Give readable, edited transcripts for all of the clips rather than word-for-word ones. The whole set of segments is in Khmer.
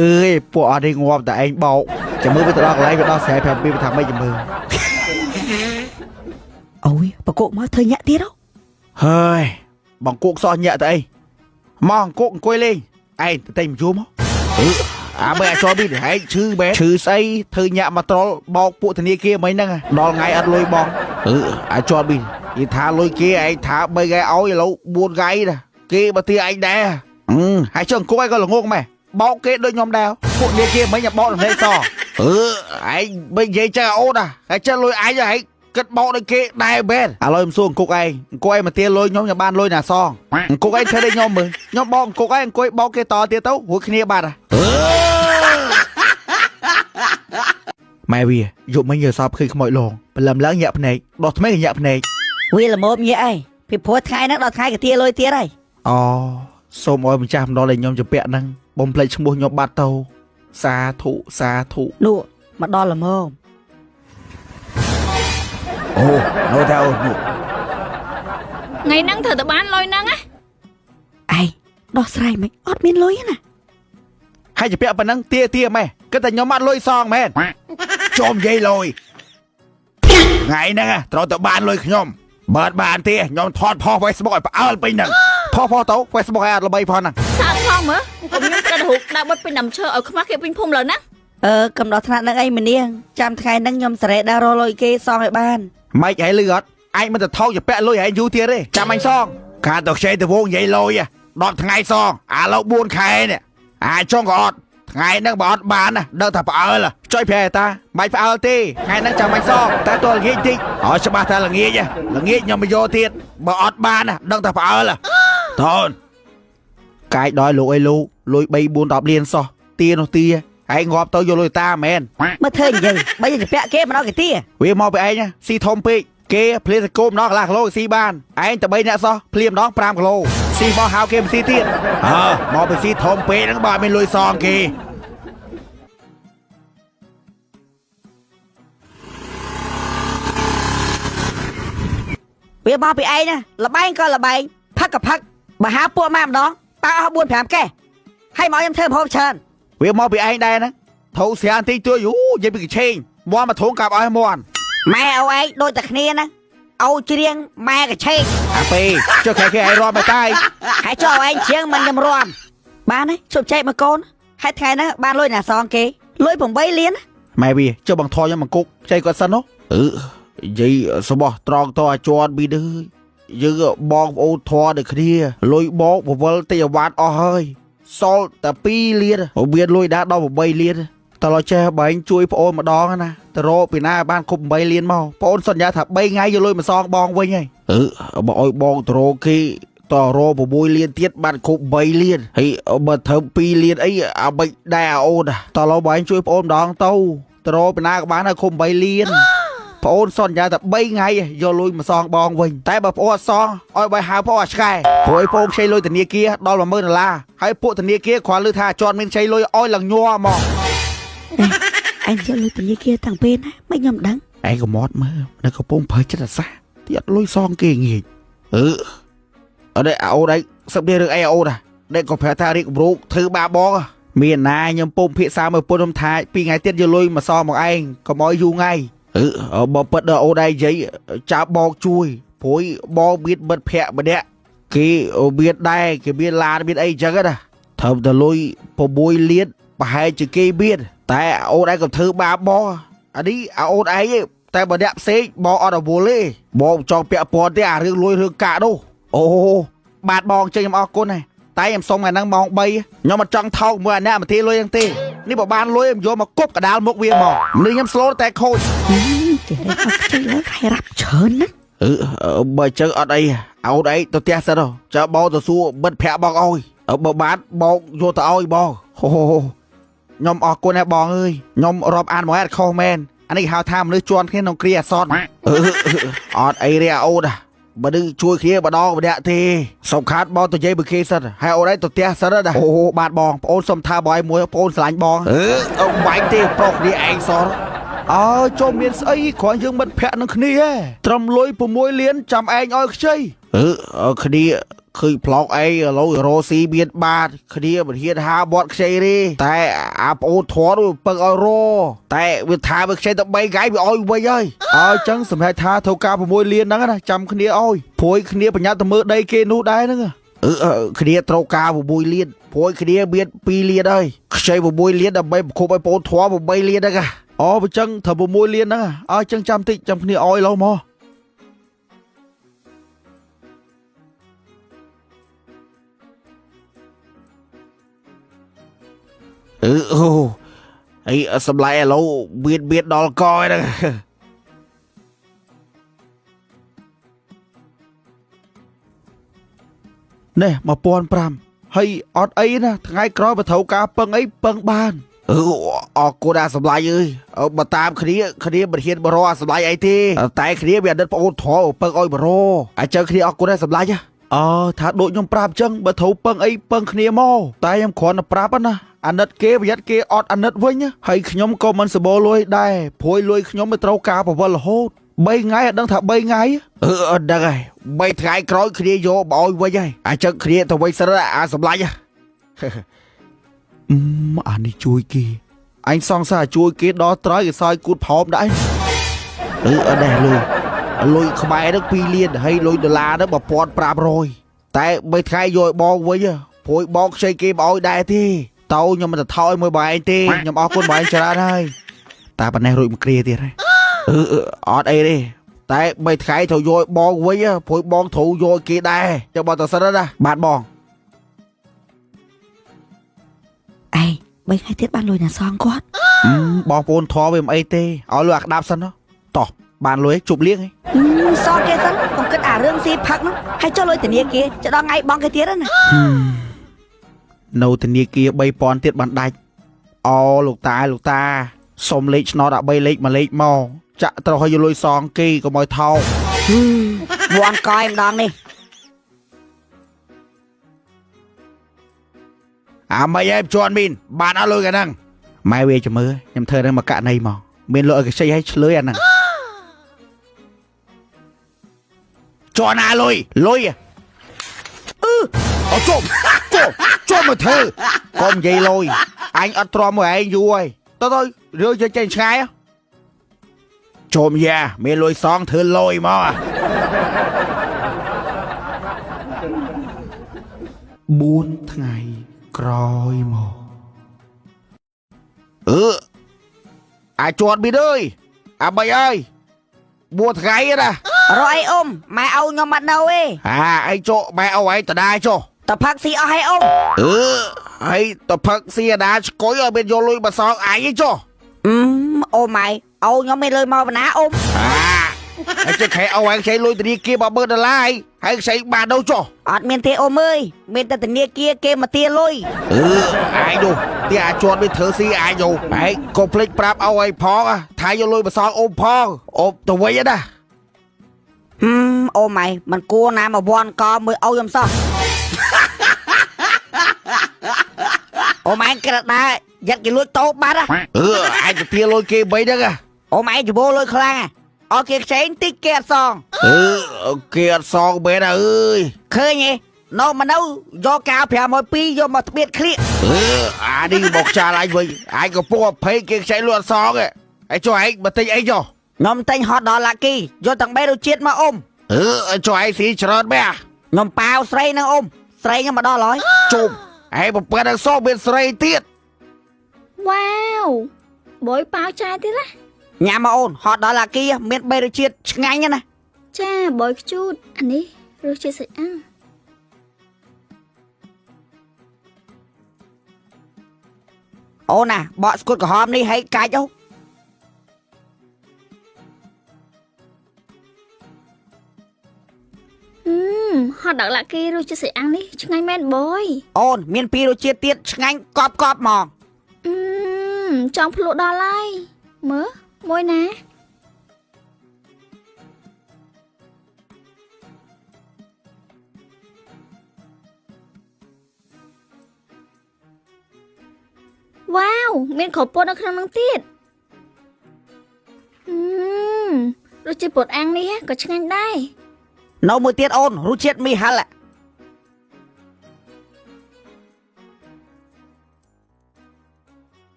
អើយពួកអត់នេះងាប់តែឯងបោកចាំមើលវាទៅដល់កន្លែងវាដល់ស្រែប្រាប់វាថាម៉េចចាំមើល អូយបកកមកធ្វើញាក់ទៀតហ៎ ហើយបងគោកសោះញាក់ទៅអីមកអង្គុកអង្គុយលេងឯងទៅតែមយូមកអឺអាមើអាចប៊ីហែងឈឺបែឈឺស្អីធ្វើញាក់មកត្រល់បោកពួកធនាគារមិញហ្នឹងដល់ថ្ងៃអត់លុយបងអឺអាចប៊ីគេថាលុយគេឯងថា3ថ្ងៃឲ្យឥឡូវ4ថ្ងៃណាគេបើទាឯងដែរអឺហើយចុះអង្គុកឯងក៏ល្ងងម៉េះបោកគេដូចខ្ញុំដែរពួកធនាគារមិញបោករំលែកសអឺឯងមិននិយាយចេះអូនណាហើយចេះលុយឯងហែងគិតបោកដូចគេដែរបែនឥឡូវខ្ញុំសួរអង្គុកឯងអង្គុយឯងមកទាលុយខ្ញុំខ្ញុំបានលុយណាសងអង្គុកឯងធ្វើដូចខ្ញុំមើលខ្ញុំបោកអង្គុកឯងអង្គុយបោកគេតទៀតទៅរួចគ្នាបាត់ម៉ែវាយប់មិញយល់សពឃើញខ្មោចលងព្រលឹមឡើងញាក់ភ្នែកដោះថ្មីក៏ញាក់ភ្នែក វាល្មមញាក់ឯងពីព្រោះថ្ងៃហ្នឹងដល់ថ្ងៃកាទាលុយទៀតហើយ អូសូមឲ្យម្ចាស់ម្ដងដែលខ្ញុំជពាក់ហ្នឹងបំភ្លេចឈ្មោះខ្ញុំបាត់ទៅសាធុសាធុ នោះមកដល់ល្មម អូនៅតែអូនោះ ថ្ងៃហ្នឹងត្រូវតែបានលុយហ្នឹងណា ឯងដោះស្រាយមិនអត់មានលុយណា ហើយជពាក់ប៉ុណ្ណឹងទាទាម៉េះគិតតែខ្ញុំអត់លុយសងមែនចូលនិយាយលុយថ្ងៃហ្នឹងត្រូវតែបានលុយខ្ញុំបើបានទេខ្ញុំថតផុស Facebook ឲ្យផ្អើលពេញហ្នឹងផុសផុសទៅ Facebook ឲ្យអត់ល្បីផងហ្នឹង សាកផងមើលកុំខ្ញុំក្រិតរូបដាក់បុតពេញដើមឈើឲ្យខ្មាស់គេពេញភូមិលើណា អឺកំដល់ថ្នាក់ហ្នឹងអីម្នាងចាំថ្ងៃហ្នឹងខ្ញុំសេរីដើររកលុយគេសងឲ្យបាន ម៉េចហើយលឺអត់ឯងមិនទៅថោកជពាក់លុយឯងយូរទៀតទេចាំអញសងខាតទៅខ្ចីទៅវងនិយាយលុយ10ថ្ងៃសងអាឡូវ4ខែនេះអាចុងក៏អត់ថ្ងៃហ្នឹងបើអត់បានណាដឹងថាផ្អើលចុយប្រែតាមិនផ្អើលទេថ្ងៃហ្នឹងចាំអញសងតែតើល្ងាចតិចអត់ច្បាស់ថាល្ងាចល្ងាចខ្ញុំមកយកទៀតបើអត់បានណាដឹងថាផ្អើលតូនកាយដល់លោកអីលោកលុយ3 4 10លានសោះទានោះទាឯងងាប់ទៅយកលុយតាមែន មើលធ្វើនិយាយបើជពាក់គេមិនដល់គេទា វាមកពីឯងស៊ីធំពេកគេភ្លាសកោម្ដងកន្លះគីឡូស៊ីបានឯងតែ3នាក់សោះភ្លាម្ដង5គីឡូស៊ីមកហៅគេមិនស៊ីទៀតអើមកពីស៊ីធំពេកហ្នឹងបើមានលុយសងគេ វាមកពីឯងណាលបែងក៏លបែងផឹកក៏ផឹកបើហៅពួកម៉ាម្ដងប៉ៅអស់4 5កេះហើយមកខ្ញុំធ្វើម្ហូបច្រើន វាមកពីឯងដែរហ្នឹងធូរស្រាបន្តិចទួយយូនិយាយពីកឆេងមន់មកធុងកាប់ឲ្យមន់ ម៉ែអូឯងដូចតែគ្នាណាអូច្រៀងម៉ែកឆេង អាពេចុះគេគេឯងរាប់មកតាយ ហើយចុះឯងច្រៀងមិនខ្ញុំរាំបានទេជប់ចែកមកកូនហើយថ្ងៃហ្នឹងបានលុយណាសងគេលុយ8លាន ម៉ែវាចុះបងថយខ្ញុំមកគុកចៃគាត់សិននោះអឺនិយាយសបោះត្រង់តអាជន់ពីនេះយើងបងប្អូនធွာដូចគ្នាលុយបោកបវលតិចវ៉ាត់អស់ហើយសល់តែ2លានមានលុយដែរដល់8លានតើចេះបែងជួយប្អូនម្ដងណាទៅរកពីណាបានគ្រប់8លានមកប្អូនសន្យាថា3ថ្ងៃយកលុយមកសងបងវិញហើយអឺបើឲ្យបងទៅរកគេតរក6លានទៀតបានគ្រប់3លានហើយបើធ្វើ2លានអីអាបិចដែរអូនតើបែងជួយប្អូនម្ដងទៅទៅរកពីណាក៏បានឲ្យគ្រប់8លានប្អូនសន្យាតែ3ថ្ងៃយកលុយមកសងបងវិញតែបើប្អូនអត់សងឲ្យបើហៅប្អូនអាឆ្កែព្រោះប្អូនខ្ចីលុយធនាគារដល់10000ដុល្លារហើយពួកធនាគារគ្រាន់ឮថាជាន់មានខ្ចីលុយឲ្យឡើងញ័រមក ឯងយកលុយធនាគារតាំងពេលណាមិនខ្ញុំដឹង ឯងក៏មត់មើលនៅកំពុងប្រើចិត្តអាសាទីអត់លុយសងគេងាយអឺអត់ទេអូនឯងសឹកនេះរឿងអីអូនណាដែលក៏ប្រាប់ថារៀបរោគធ្វើបាបងមានណាខ្ញុំពុំភាសាមើលពុនខ្ញុំថា2ថ្ងៃទៀតយកលុយមកសងមកឯងកុំឲ្យយូរថ្ងៃអឺបើពិតដល់អូនឯងនិយាយចាប់បងជួយព្រោះបងមានមិត្តភ័ក្តិម្នាក់គេមានដែរគេមានឡានមានអីចឹងណាធ្វើតែលុយ6លានប្រហែលជាគេមានតែអូនឯងក៏ធ្វើបាបបងអានេះអូនឯងតែបើអ្នកផ្សេងបងអត់រវល់ទេបងចង់ពាក់ព័ន្ធទេអារឿងលុយរឿងកាក់នោះអូបាទបងចេញខ្ញុំអរគុណហើយតែខ្ញុំសុំថ្ងៃហ្នឹងម៉ោង3ខ្ញុំអត់ចង់ថោកមួយអាអ្នកមកទាលុយហ្នឹងទេនេះបើបានលុយខ្ញុំយកមកគប់កដាលមុខវាមកមនុស្សខ្ញុំស្លូតតែខូច គេអត់ខ្ចីឡើយខែរាប់ច្រើនណា អឺបើចឹងអត់អីអូនឯងទៅផ្ទះសិនចើបងទៅសួរមិត្តភ័ក្តិបងអើយបើបានបងយកទៅឲ្យបងហូខ្ញុំអរគុណណាបងអើយខ្ញុំរាប់អានមកអត់ខុសមែនអានេះហៅថាមនុស្សជន់គ្នាក្នុងគ្រាអាសន្នអត់អីទេអូនបើនឹងជួយគ្នាម្ដងម្នាក់ទេសំខាន់បងទៅនិយាយមួយគេសិនហើយអូនឯងទៅផ្ទះសិនណាអូបាទបងប្អូនសុំថាបងឯងមួយប្អូនស្រឡាញ់បងអឺអត់បាញ់ទេប្រុសគ្នាឯងសោះអើចូលមានស្អីគ្រាន់យើងមិត្តភ័ក្តិនឹងគ្នាត្រឹមលុយ6លានចាំឯងឲ្យខ្ចីអឺគ្នា ឃើញប្លុកអីឥឡូវរ៉ូស៊ីមានបាទគ្នាមិនហ៊ានហាបត់ខ្ចីទេតែអាប្អូនធរនោះពឹងឲ្យរតែវាថាវាខ្ចីតែ3ថ្ងៃវាឲ្យវិញហើយអើចឹងសម្រាប់ថាត្រូវការ6លានហ្នឹងណាចាំគ្នាឲ្យព្រួយគ្នាប្រញាប់ទៅមើលដីគេនោះដែរហ្នឹងគ្នាត្រូវការ6លានព្រួយគ្នាមាន2លានហើយខ្ចី6លានដើម្បីប្រគប់ឲ្យប្អូនធរ8លានហ្នឹងអូបើចឹងត្រូវ6លានហ្នឹងឲ្យចឹងចាំតិចចាំគ្នាឲ្យឡូវមកអូអីសម្លាយឥឡូវបៀតដល់កហ្នឹងនេះ1500ហើយអត់អីណាថ្ងៃក្រោយបើត្រូវការពឹងអីពឹងបានអរគុណអាសម្លាយអើយបើតាមគ្នាគ្នាមិនហ៊ានបរអាសម្លាយអីទេតែគ្នាវាអាណិតប្អូនធរពឹងឲ្យបរអញ្ចឹងគ្នាអរគុណអាសម្លាយអើថាដូចខ្ញុំប្រាប់អញ្ចឹងបើត្រូវពឹងអីពឹងគ្នាមកតែខ្ញុំគ្រាន់តែប្រាប់ណាអាណិតគេប្រយ័ត្នគេអត់អាណិតវិញហើយខ្ញុំក៏មិនសបោលុយដែរព្រួយលុយខ្ញុំមិនត្រូវការប្រវល់រហូត3ថ្ងៃអត់ដឹងថា3ថ្ងៃអត់ដឹងហើយ3ថ្ងៃក្រោយគ្នាយកមកឲ្យវិញហើយអញ្ចឹងគ្នាទៅវិញសិនអាសម្លាញ់អានេះជួយគេអញសង្សារជួយគេដល់ត្រយគេសើយគូតផោមដែរអត់ដែរលុយខ្មែរនឹង2លានហើយលុយដុល្លារនឹង1500តែ3ថ្ងៃយកឲ្យបងវិញព្រួយបងខ្ចីគេមកឲ្យដែរទេតោខ្ញុំមិនទៅថោយមួយបងឯងទេខ្ញុំអរគុណបងឯងច្រើនហើយតែប៉ុណ្ណេះរួចមកគ្រាទៀតហើយអត់អីទេតែ3ថ្ងៃត្រូវយកឲ្យបងវិញព្រួយបងត្រូវយកឲ្យគេដែរចាំបងទៅសិនណាបាទបងអេ3ថ្ងៃទៀតបានលុយណាសងគាត់បងប្អូនធរវាមិនអីទេឲ្យលុយអាក្តាប់សិនតោះបានលុយជប់លៀងហីសងគេសិនកុំគិតអារឿងស៊ីផឹកហ្នឹងហើយចុះលុយធនាគារចដល់ថ្ងៃបងគេទៀតណានៅធនាគារ3000ទៀតបានដាច់អូលោកតាសុំលេខឆ្នោតអា3លេខមួយលេខមកចាក់ត្រូវឲ្យលុយសងគេកុំឲ្យថោកវាន់កយម្ដងនេះអាម៉េចឯងជន់មីនបានអត់លុយកាហ្នឹងម៉ែវាចាំមើលខ្ញុំធ្វើនឹងមកករណីមកមានលុយឲ្យខ្ចីឲ្យឆ្លើយអាហ្នឹងជន់ណាលុយអត់ជុំជុំមកធ្វើកុំនិយាយលុយអញអត់ទ្រាំមួយឯងយូរហើយទៅរឿងចេញឆ្ងាយជុំយ៉ាមានលុយសងធ្វើលុយមក4ថ្ងៃក្រោយមកអាចួតមីអើយអាបីអើយ4ថ្ងៃណារកអីអ៊ំម៉ែឪខ្ញុំអត់នៅទេអាអីចុះម៉ែឪឯងតដែរចុះតផឹកស៊ីអស់ហើយអ៊ំហើយតផឹកស៊ីអាដាឆ្កុយឲ្យមានយកលុយមកសងឯងចុះអូម៉ែឪខ្ញុំមានលុយមកបណ្ណាអ៊ំហើយចេះខែឪឯងខ្ចីលុយធនាគារ10000ដុល្លារហើយខ្ចីបានទៅចុះអត់មានទេអ៊ំអើយមានតែធនាគារគេមកទាលុយឯងនោះទីអាចជាប់វាធ្វើស៊ីឯងយោឯងកុំភ្លេចប្រាប់ឪឯងផងថាយកលុយមកសងអ៊ំផងអ៊ំទៅវិញណាអូម៉ែមិនគួរណាមកវាន់កមើលឪខ្ញុំសោះអូម៉ែក្រដាយ៉ាត់គេលួចតោបាត់ឯងទៅទាលុយគេបីហ្នឹងអូម៉ែច្បោលុយខ្លាំងអត់គេខ្ចីតិចគេអត់សងគេអត់សងមែនអើយឃើញទេនៅមកនៅយកកៅ502យកមកត្បៀតក្លៀកអានេះមកចាលឯងវិញឯងកំពុងអភ័យគេខ្ចីលុយអត់សងឯងចុះឯងមកទិញអីចុះខ្ញុំទិញហត់ដល់ឡាគីយកទាំង3រសជាតិមកអ៊ំចុះឯងស៊ីច្រើនមែនខ្ញុំប៉ាវស្រីនឹងអ៊ំស្រីខ្ញុំមកដល់ហើយជុំឯងប្រពន្ធនឹងសោះមានស្រីទៀតវ៉ាវបយប៉ាវចាយទៀតណាញ៉ាំមកអូនហត់ដល់ឡាគីមាន3រសជាតិឆ្ងាញ់ណាចាបយខ្ជូតអានេះរសជាតិសាច់អាំងអូនណាបកស្គួតក្រហមនេះឲ្យកាច់អូហត់ដល់ឡាគីរសជាតិសាច់អាំងនេះឆ្ងាញ់មែនបយអូនមានពីររសជាតិទៀតឆ្ងាញ់កប់កប់ហ្មងចង់ភ្លក់ដល់ហើយមើលមួយណាវ៉ាវមានគ្រាប់ពោតនៅក្នុងនោះទៀតរសជាតិពោតអាំងនេះក៏ឆ្ងាញ់ដែរ នៅមួយទៀតអូនរសជាតិមីហិល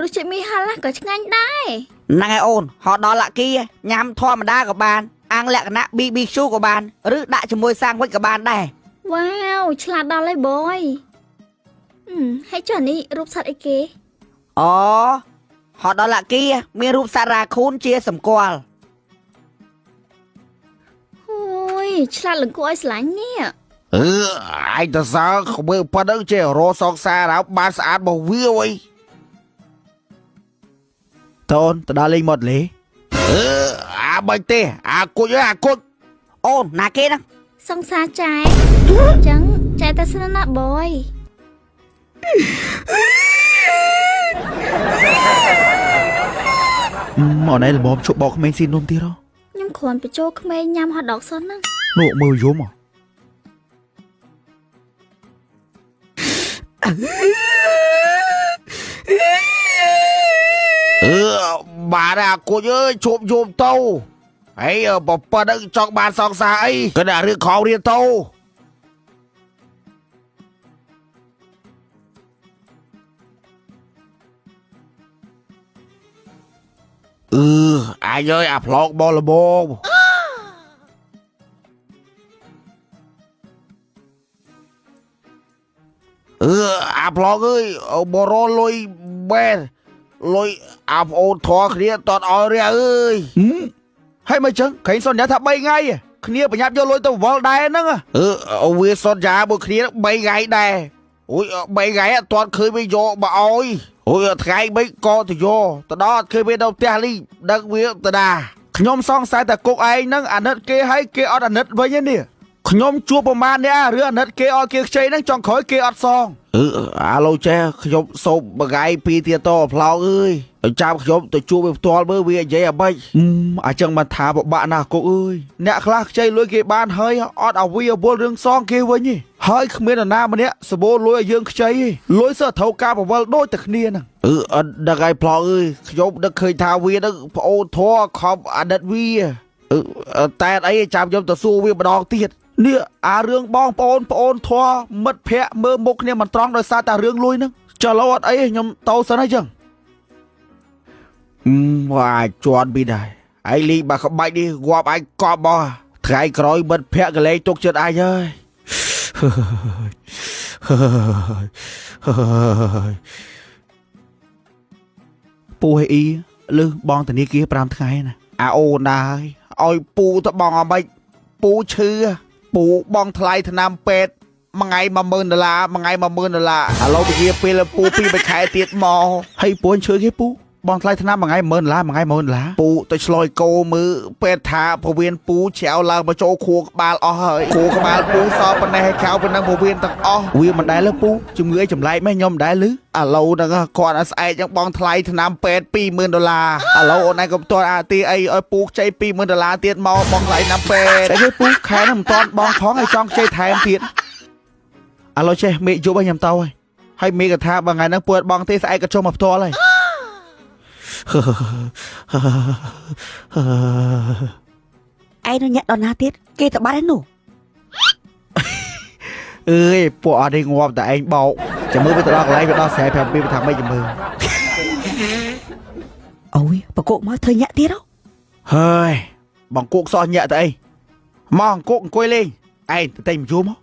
រសជាតិមីហិលណាក៏ឆ្ងាញ់ដែរ ហ្នឹងហើយអូនហត់ដល់លាក់គីញ៉ាំធម្មតាក៏បានអាំងលក្ខណៈ BBQ ក៏បានឬដាក់ជាមួយសាំងវិចក៏បានដែរ វ៉ាវឆ្លាតដល់ហើយបយហើយចុះនេះរូបសត្វអីគេអូហត់ដល់លាក់គីមានរូបសត្វរ៉ាខូនជាសម្គាល់អូយឆ្លាតលង្គួរឲ្យស្រឡាញ់នេះ អឺឯងទៅសើក្មើប៉ុណ្ណឹងចេះរសងសារបានស្អាតរបស់វាអីតូនទៅដល់លេងមកលេអឺអាបាច់ទេអាគុជអើអាគុជ អូនណាគេហ្នឹង សង្សារចែអញ្ចឹងចែទៅសិនណាបយ មកណែល្មមជប់បោកក្មេងស៊ីនំទៀតហ៎ ខ្ញុំគ្រាន់បញ្ចូលក្មេងញ៉ាំហត់ដកសិនណា នោះមើលយំហ៎ អឺបាទអាគុជអើយជប់យំទៅហើយប៉ុណ្ណឹងចង់បានសង្សារអីក៏ដាក់រឿងខោរៀនទៅអឺអញអើយអាផ្លោកបលបងអឺអាផ្លោកអើយបរលុយបែរលុយអាប្អូនធေါ်គ្នាតតឲ្យរះអើយហើយមិនចឹងក្រែងសន្យាថា3ថ្ងៃគ្នាប្រញាប់យកលុយទៅវល់ដែរហ្នឹងអឺវាសន្យាមួយគ្នា3ថ្ងៃដែរអូយ3ថ្ងៃអត់ទាន់ឃើញវាយកមកឲ្យអូយថ្ងៃមិនក៏ទៅយកទៅដល់អត់ឃើញវានៅផ្ទះលីដឹងវាទៅណាខ្ញុំសង្ស័យតែគុកឯងហ្នឹងអាណិតគេឲ្យគេអត់អាណិតវិញនេះខ្ញុំជួបប្រមាណនេះរឿងអាណិតគេឲ្យគេខ្ចីហ្នឹងចង់ក្រោយគេអត់សងអឺអាឡូចេះខ្ញុំសូមមួយថ្ងៃពីរទៀតតផ្លោកអើយចាំខ្ញុំទៅជួបវាផ្ទាល់មើលវានិយាយអ្ម៉េចអញ្ចឹងមិនថាពិបាកណាស់គុកអើយអ្នកខ្លះខ្ចីលុយគេបានហើយអត់អាវីអវល់រឿងសងគេវិញទេហើយគ្មាននរណាម្នាក់សបោលុយឲ្យយើងខ្ចីទេលុយសើត្រូវការបវលដូចតែគ្នាហ្នឹងអឺអត់ដឹងហើយផ្លោកអើយខ្ញុំនឹកឃើញថាវានឹងប្អូនធေါ်ខំអាណិតវាតែអីចាំខ្ញុំទៅសួរវាម្ដងទៀតនេះអារឿងបងប្អូនប្អូនធေါ်មិត្តភ័ក្ដិមើលមុខគ្នាមិនត្រង់ដោយសារតែរឿងលុយហ្នឹងចុះឡូវអត់អីខ្ញុំតោសិនហើយចឹងវ៉ាជន់ពីដែរឯងលីបាក្បាច់នេះងាប់ឯងកប់មកថ្ងៃក្រោយមិត្តភ័ក្ដិកលែងទុកចិត្តឯងហើយពូហេអ៊ីលឺបងធនាគារ5ថ្ងៃណាអាអូនដែរឲ្យពូទៅបងអ្មេចពូឈឺពូបងថ្លៃថ្នាំពេទ្យមួយថ្ងៃ10000ដុល្លារមួយថ្ងៃ10000ដុល្លារឥឡូវពជាពេលពូពីរខែទៀតមកហើយពូឈឺគេពូបងថ្លៃថ្នាំមួយថ្ងៃ10000ដុល្លារមួយថ្ងៃ10000ដុល្លារពូទៅឆ្លើយកោមើលពេទ្យថាពវៀនពូជ្រាវឡើងមកចូលខួរក្បាលអស់ហើយខួរក្បាលពូសល់ប៉ុណ្ណេះឲ្យខៅប៉ុណ្ណឹងពវៀនទាំងអស់វាមិនដែលពូជំងឺអីចម្លែកម៉េះខ្ញុំមិនដែលឮឥឡូវហ្នឹងគាត់ឲ្យស្អែកចឹងបងថ្លៃថ្នាំពេទ្យ20000ដុល្លារឥឡូវអូនឯងក៏មិនទាន់អាទីអីឲ្យពូខ្ចី20000ដុល្លារទៀតមកបងថ្លៃថ្នាំពេទ្យតែគេពូខែហ្នឹងមិនទាន់បងផងឲ្យចង់ខ្ចីថែមទៀតឥឡូវចេះមេឃយប់ឲ្យខ្ញុំទៅហើយមេឃក៏ថាបើថ្ងៃហ្នឹងពូអត់បងទេស្អែកក៏ចុះមកផ្ទាល់ហើយ ឯងនឹងញាក់ដល់ណាទៀតគេទៅបាត់ហើយនោះអើយពួកអត់ទេងាប់តែឯងបោកចាំមើលវាទៅដល់កន្លែងវាដល់ស្រែ5ពីថាម៉េចចាំមើលអូយបកមកធ្វើញាក់ទៀតហ៎ហើយបងគោកសោះញាក់ទៅអីមកអង្គុយលេងឯងទៅតែមយូមក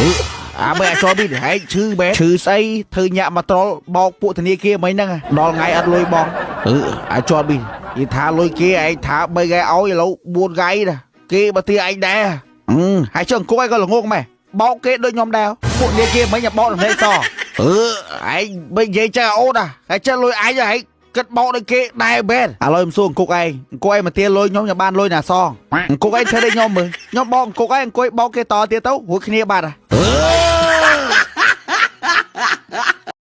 អឺអាបើអាចពីហែកឈឺបែឈឺស្អីធ្វើញាក់មកត្រល់បោកពួកធនាគារមិញហ្នឹងដល់ថ្ងៃអត់លុយបងអឺអាចប់ពីនិយាយថាលុយគេឯងថា3ថ្ងៃឲ្យឥឡូវ4ថ្ងៃណាគេបើទាឯងដែរអឺហើយចុះអង្គុយក៏ល្ងងម៉េះបោកគេដូចខ្ញុំដែរពួកនេះគេមិញបោករំលែកសអឺឯងមិននិយាយចេះអូនណាហើយចេះលុយឯងហែងគិតបោកដូចគេដែរមែនឥឡូវខ្ញុំសួរអង្គុយឯងអង្គុយមកទាលុយខ្ញុំខ្ញុំបានលុយណាសងអង្គុយឯងធ្វើដូចខ្ញុំមើលខ្ញុំបោកអង្គុយឯងអង្គុយបោកគេតទៀតទៅរួចគ្នាបាត់អឺ